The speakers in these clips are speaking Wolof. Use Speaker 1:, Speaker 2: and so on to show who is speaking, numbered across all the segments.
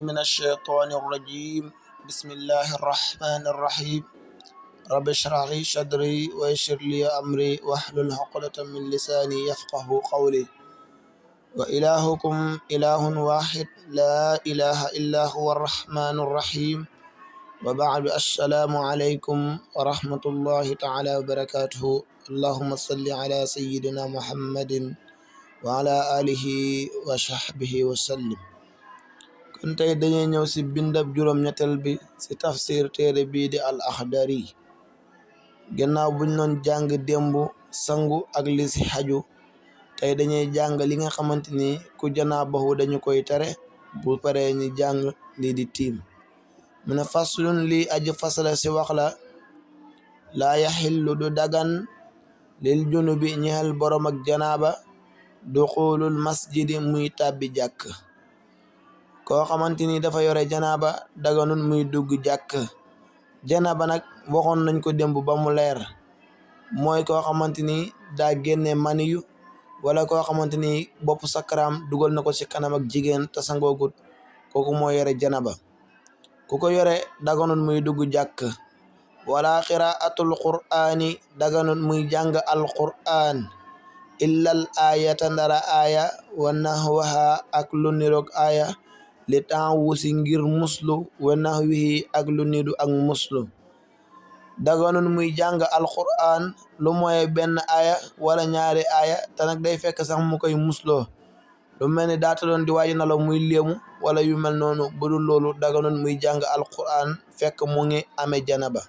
Speaker 1: من الشيطان الرجيم. بسم الله الرحمن الرحيم. رب اشرح لي صدري ويسر لي أمري واحلل عقدة من لساني يفقه قولي. وإلهكم إله واحد لا إله إلا هو الرحمن الرحيم. وبعد السلام عليكم ورحمة الله تعالى وبركاته. اللهم صل على سيدنا محمد وعلى آله وصحبه وسلم. kon tey dañuy ñëw ci bindab juróom-ñetteel bi ci tafsir téere bii di al axdari gannaaw buñ doon jàng démb sangu ak li ci xaju tey dañuy jàng li nga xamante ni ku janaabahu dañu koy tere bu paree ñi jàng lii di tiim mu ne faslun lii aji fasala ci wax la laa yaxillu du dagan lil junubi ñexel borom ak janaaba duxulul masjidi muy tàbbi jàkk koo xamante ni dafa yore janaaba daganul muy dugg jàkk. janaaba nag waxoon nañ ko démb ba mu leer mooy koo xamante ni daa génne maniyu wala koo xamante ni bopp sakaraam dugal na ko ci kanam ak jigéen te sangoogut kooku moo yore janaba ku ko yore daganul muy dugg jàkk. wala qiraatul qur'aani daganul muy jàng al qur'aan illal ayata ndara aya wa nahwaha ak lu niroog aya li temps wusi ngir muslu wa nahwihi ak lu nidu ak muslu daganul muy jàng alquran lu mooy benn aya wala ñaari aya te nag day fekk sax mu koy musloo lu mel ni daata doon di waaji na la muy léemu wala yu mel noonu budul loolu daganul muy jàng alquran fekk mu ngi amee janaba.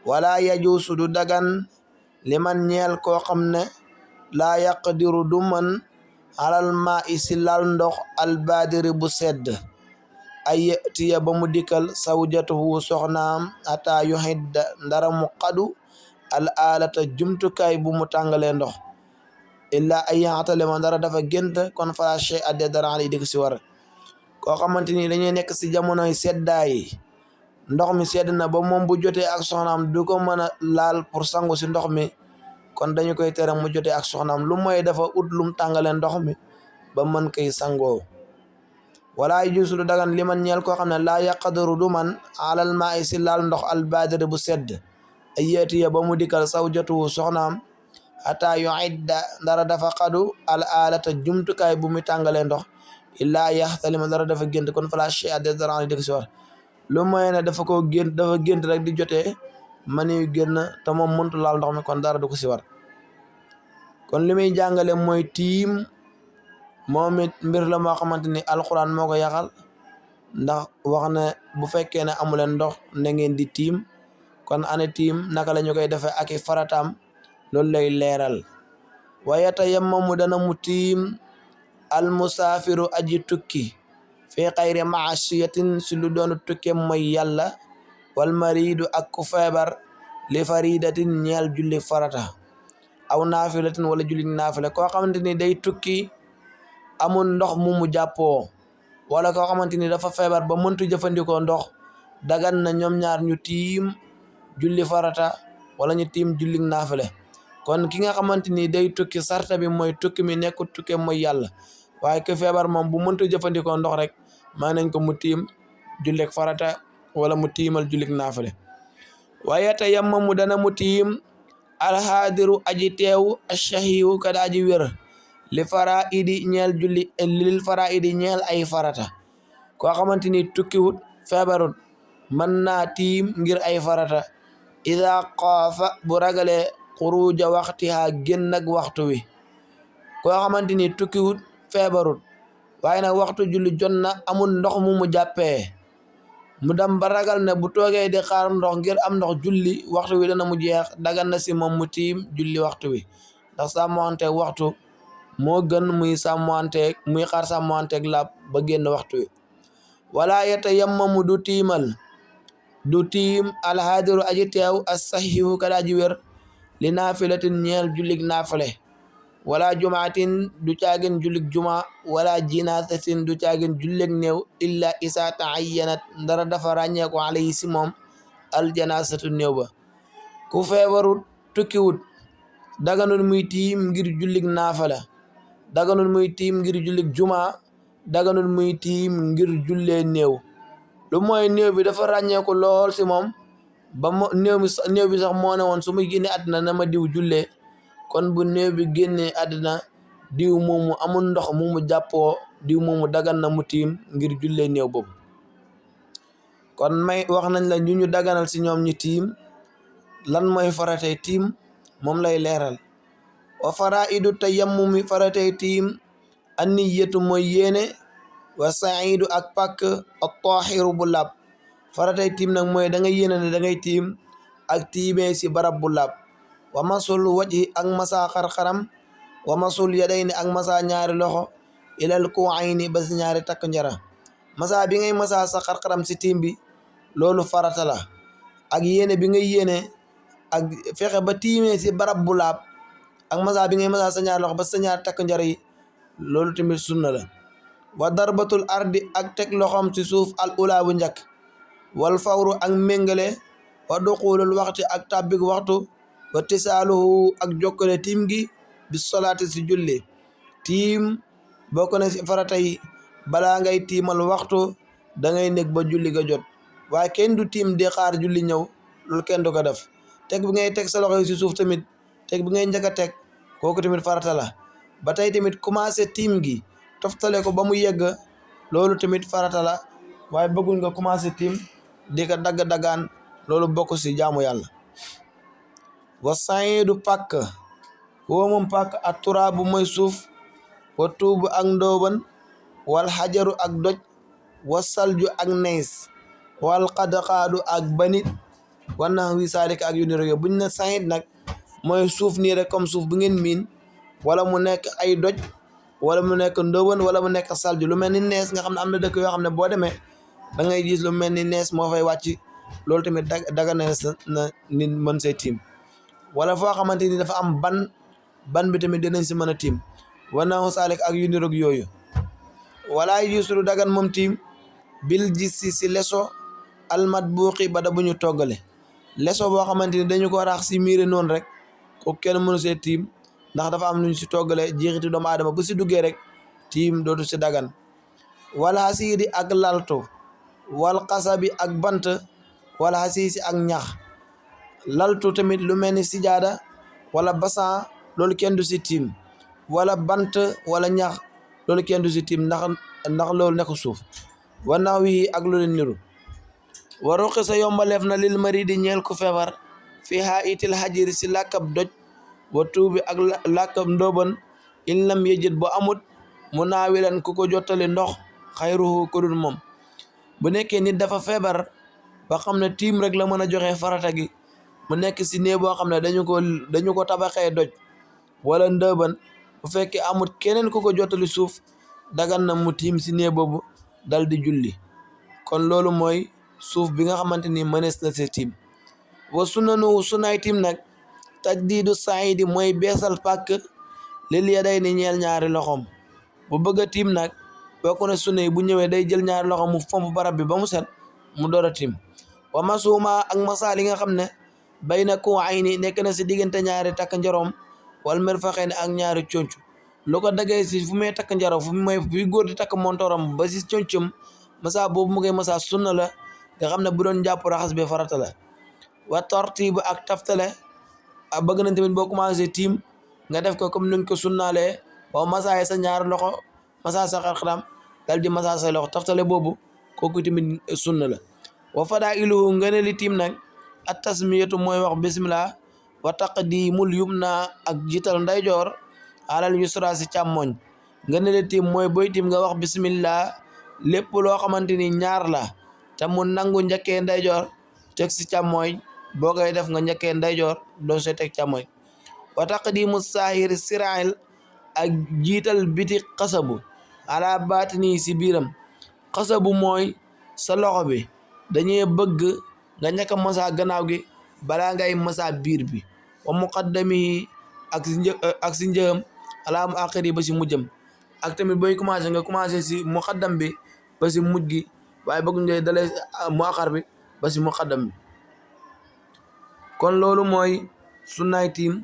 Speaker 1: wala yajuusu du dagan liman ñeel koo xam ne laa yaqdiru du man alal maa isi lal ndox albadiri bu sedd ay tiya ba mu dikkal sawjatuhu soxnaam ata yu xidda ndara mu xadu al alata jumtukaay bu mu tàngalee ndox illa ay yaxatale ma ndara dafa gént kon fala chey adde dara ali dik si war koo xamante ni dañuy nekk si jamonoy seddaay ndox mi sedd na ba moom bu jotee ak soxnaam du ko mën a laal pour sangu si ndox mi kon dañu koy tere mu jotee ak soxnaam lu mooy dafa ut lum tàngale ndox mi ba mën koy sangoo. wala yajuusu du dagan li man ñeel koo xam ne laa yaqdiru du man alal maa i si laal ndox albadiri bu sedd ay yeetiya ba mu dikkal sawjatuhu soxnaam ata yuidda ndara dafa xadu al alata jumtukaay bu mu tàngale ndox illaa yaxtalima ndara dafa gént kon fala chey a des dara dik si war lu mooy ne dafa gént rek di jotee mani yu génn te moom mëntu laal ndox mi kon dara du ko si war. kon li muy jàngale mooy tiim moom it mbir la moo xamante ni alquran moo ko yaxal ndax wax ne bu fekkee ne amuleen ndox na ngeen di tiim kon ane tiim naka la ñu koy defee ak i farataam loolu lay leeral. waaye tayammamu dana mu tiim almusaafiru aji tukki fi xayri maasiyatin si lu doonu tukke mooy yàlla wal maridu ak ku feebar li faridatin ñeel julli farata aw naafilatin wala julli naafila koo xamante ni day tukki amul ndox mu jàppoo wala koo xamante ni dafa feebar ba mëntu jëfandikoo ndox dagan na ñoom ñaar ñu tiim julli farata wala ñu tiim julli naafila kon ki nga xamante ni day tukki sarta bi mooy tukki mi nekkul tukke mooy yàlla waaye ke feebar moom bu mëntu jëfandikoo ndox rek maa nañ ko mu tiim jullik farata wala mu tiimal jullik naafile. waaye tayammamu dana mu tiim alhaadiru aji teew ashahihu kada aji wér li faraidi ñeel julli lil faraidi ñeel ay farata koo xamante ni tukkiwut feebarut mën naa tiim ngir ay farata ida xaafa bu ragale xuruja waxtiha génn ak waxtu wi koo xamante ni tukkiwut feebarut waaye nag waxtu julli jot na amul ndox mu jàppee mu dem ba ragal ne bu toogee di xaar ndox ngir am ndox julli waxtu wi dana mu jeex dagan na si moom mu tiim julli waxtu wi ndax sàmmanteeg waxtu moo gën muy xaar sàmmanteeg laab ba génn waxtu wi. wala yatayammamu du tiim alhaadiru aji teew as-sahihu kada aji wér li naafilatin ñeel jullig naafile wala jumaatin du caagin jullig juma wala jinaasatin du caagin jullig néew illa isa taayyanat ndara dafa ràññeeko alayhi si moom aljanaasatu néew ba ku feebarut tukkiwut daganul muy tiim ngir jullig naafila daganul muy tiim ngir jullig juma daganul muy tiim ngir jullee néew lu mooy néew bi dafa ràññeeku lool si moom ba néew bi sax moo ne woon su muy génne àddina na ma diw jullee kon bu néew bi génnee àddina diw moomu amul ndox mu jàppoo diw moomu dagan na mu tiim ngir jullee néew boobu kon may wax nañ la ñu daganal si ñoom ñu tiim lan mooy faratay tiim moom lay leeral wa faraidu tayammumi faratay tiim anniyatu mooy yéene wa saidu ak pàkk at-tahiru bu lab faratay tiim nag mooy da ngay yéene ne da ngay tiim ak tiimee si barab bu lab wa masul wajhi ak masa xar-xaram wa masul yadayni ak masa ñaari loxo ilal kuayni ba si ñaari takk njara masa bi ngay masa sa xar-xaram si tiim bi loolu farata la ak yéene bi ngay yéene ak fexe ba tiimee si barab bu laab ak masa bi ngay masa sa ñaari loxo ba sa ñaari takk njara yi loolu tamit sunna la wa darbatul ardi ak teg loxom si suuf al ula bu njëkk wal fawru ak méngale wa duxulul waxti ak tàbbik waxtu wa tisaaluhu ak jokkale tiim gi bi solaati si julli tiim bokk na si farata yi balaa ngay tiimal waxtu da ngay nekk ba julli ga jot waaye kenn du tiim di xaar julli ñëw loolu kenn du ko def teg bi ngay teg sa loxo yi si suuf tamit teg bi ngay njëkk a teg kooku tamit farata la ba tey tamit commencé tiim gi toftale ko ba mu yegg loolu tamit farata la waaye bëggul nga commencé tiim di ko dagg-daggaan loolu bokk si jaamu yàlla wa saidu pàkk woo moom pàkk ak turaabu mooy suuf wa tuubu ak ndooban wal xajaru ak doj wa salju ak neys wal xadxaadu ak banit wannax wi saalika ak yu ni royo buñ ne said nag mooy suuf nii rek comme suuf bu ngeen miin wala mu nekk ay doj wala mu nekk ndooban wala mu nekk salju lu mel ni nees nga xam ne am na dëkk yoo xam ne boo demee da ngay gis lu mel ni nees moo fay wàcc loolu tamit daga nees na nit mën see tiim wala foo xamante ni dafa am ban bi tamit dinañ si mën a tiim wannaxu saalik ak yu niroog yooyu wala yusru dagan moom tiim bil gis si leso almat buuqi ba da bu ñu toggale leso boo xamante ni dañu ko raax si miire noonu rek ko kenn mënu see tiim ndax dafa am lu ñu si toggale jeexiti doomu aadama bu si duggee rek tiim dootu si dagan wala xasiidi ak laltu wal xasabi ak bant wala xasiisi ak ñax laltu tamit lu mel ni sijaada wala basan loolu kenn du si tiim wala bant wala ñax loolu kenn du si tiim ndax loolu nekk suuf wanaaw yi ak lu leen niru wa ruqi sa yombaleef na lil mari di ñeel ku feebar fi haa itil hajiri si làkkab doj wa tuubi ak làkkab ndóoban in lam yejit bu amut mu naawilan ku ko jottali ndox xayruhu ko dul moom bu nekkee nit dafa feebar ba xam ne tiim rek la mën a joxe farata gi mu nekk si néeg boo xam ne dañu ko tabaxee doj wala ndóoban bu fekkee amut keneen ku ko jottali suuf dagan na mu tiim si néeg boobu dal di julli kon loolu mooy suuf bi nga xamante ni mënees na si tiim wa sunanu sunaay tiim nag tajdiidu saidi mooy beesal pàkk lil yaday ni ñeel ñaari loxoom bu bëgg a tiim nag bokk na sunna yi bu ñëwee day jël ñaari loxoom mu fomp barab bi ba mu set mu door a tiim wa masuuma ak masaal yi nga xam ne bay na ku ay ni nekk na si diggante ñaari takk njaroom wal mirfaqayni ak ñaari conc lu ko daggee si fu muy takk njaro fu muy góor di takk montoram ba si concum masa boobu mu koy masa sunna la nga xam ne bu doon jàpp raxas bi farata la wa tartiib ak taftale a bëgg nañ tamit boo commencé tiim nga def ko comme nuñ ko sunnaalee boo masaay sa ñaari loxo masa sa xarxaram dal di masa say loxo taftale boobu kooku tamit sunna la wa fadailuhu nga ne li tiim nag at tasmiyatu mooy wax bismillah wa taqdimul yumna ak jiital ndeyjoor alal yusra si càmmoñ nga ne li tiim mooy boy tiim nga wax bismillah lépp loo xamante ni ñaar la te mu nangu njëkkee ndeyjoor teg si càmmooñ boo koy def nga njëkkee ndeyjoor doo see teg càmmooñ wa taqdimu saahiri sirail ak jiital biti xasabu ala baatini si biiram xasabu mooy sa loxo bi dañuy bëgg nga ñàkk a masa gannaaw gi balaa ngay masa biir bi wa muqaddami ak si njëam ala mu aqiri ba si mujjam ak tamit booy commencé nga commencé si muqaddam bi ba si mujj gi waaye bëgg ngay dalee mu aqar bi ba si muqaddam bi kon loolu mooy sunnaay tiim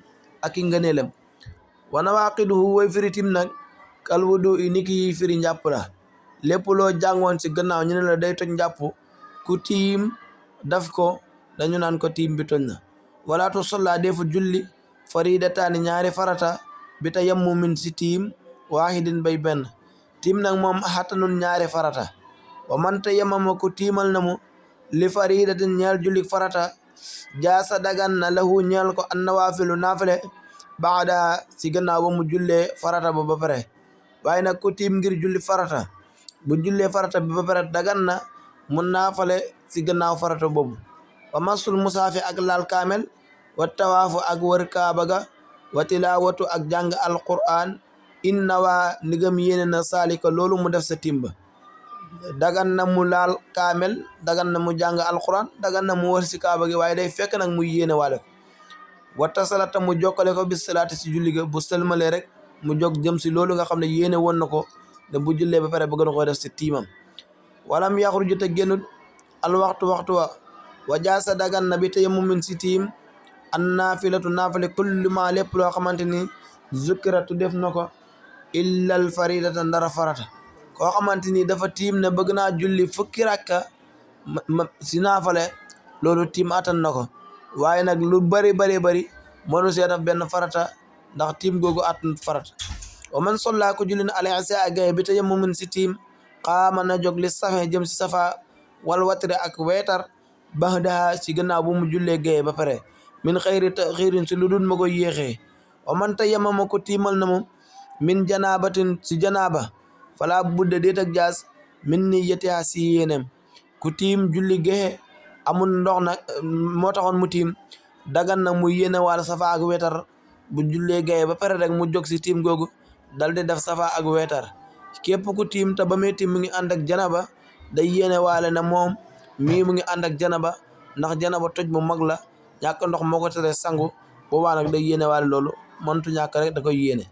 Speaker 1: ak i ngëneelam wa nawaaqiduhu way firi tiim nag kal wudu i niki yi firi njàpp la lépp loo jàngoon ci gannaaw ñu ne la day toj njàpp ku tiim daf ko dañu naan ko tiim bi toj na wala tu solla defu julli faridataani ñaari farata bi tayammumin ci tiim waahidin bay benn tiim nag moom xattanul ñaari farata wa man tayammama ku tiimal na mu li faridatin ñeel julli farata jaasa dagan na lahu ñeel ko an nawaafilu naafile baada ci gannaaw ba mu jullee farata ba pare waaye nag ku tiim ngir julli farata bu jullee farata bi ba pare dagan na mu naafale ci gannaaw farata boobu wa masul musaafi ak laal kaamel wa tawaafu ak wër kaaba ga wa tilaawatu ak jàng alquran inna waa ndigam yéene na saalika loolu mu def sa timba dagan na mu laal kaamel dagan na mu jàng alquran dagan na mu wër ci kaaba gi waaye day fekk nag mu yéene waale ko wata salata mu jokkale ko bis salaati ci julli ga bu sëlmalee rek mu jog jëm ci loolu nga xam ne yéene woon na ko ne bu jullee ba pare bëgg na ko def ci tiimam walam yaxruju te génnut al waxtu wa wa jaasa dagan na bi tayammumin ci tiim an naafilatu naafile kulli ma lépp loo xamante ni zukkiratu def na ko illa al faridata ndara farata koo xamante ni dafa tiim ne bëgg naa julli fukki rakka ci naafale loolu tiim atan na ko waaye nag lu bari mënu see def benn farata ndax tiim googu atan farata wa man solla ko julli na al isha gaye bi tayammumin ci tiim qaama na jóg li safe jëm ci safa wal watri ak weetar baxdaha ci gannaaw bu mu jullee gaye ba pare min xayri taxirin ci lu dul ma ko yéexee wa man tayammama ko tiimal na moom min janabatin ci janaba fala budda déet ak jaas min niyyatiha ci yéenem ku tiim julli gaye amul ndox nag moo taxoon mu tiim dagan na mu yéene wala safa ak weetar bu jullee gaye ba pare rek mu jóg ci tiim googu dal di def safa ak weetar képp ku tiim te ba muy tiim mu ngi ànd ak janaba day yéene waale na moom mii mu ngi ànd ak janaba ndax janaba toj bu mag la ñàkk ndox moo ko tere sangu boobaa nag day yéene waale loolu mëntu ñàkk rek da koy yéene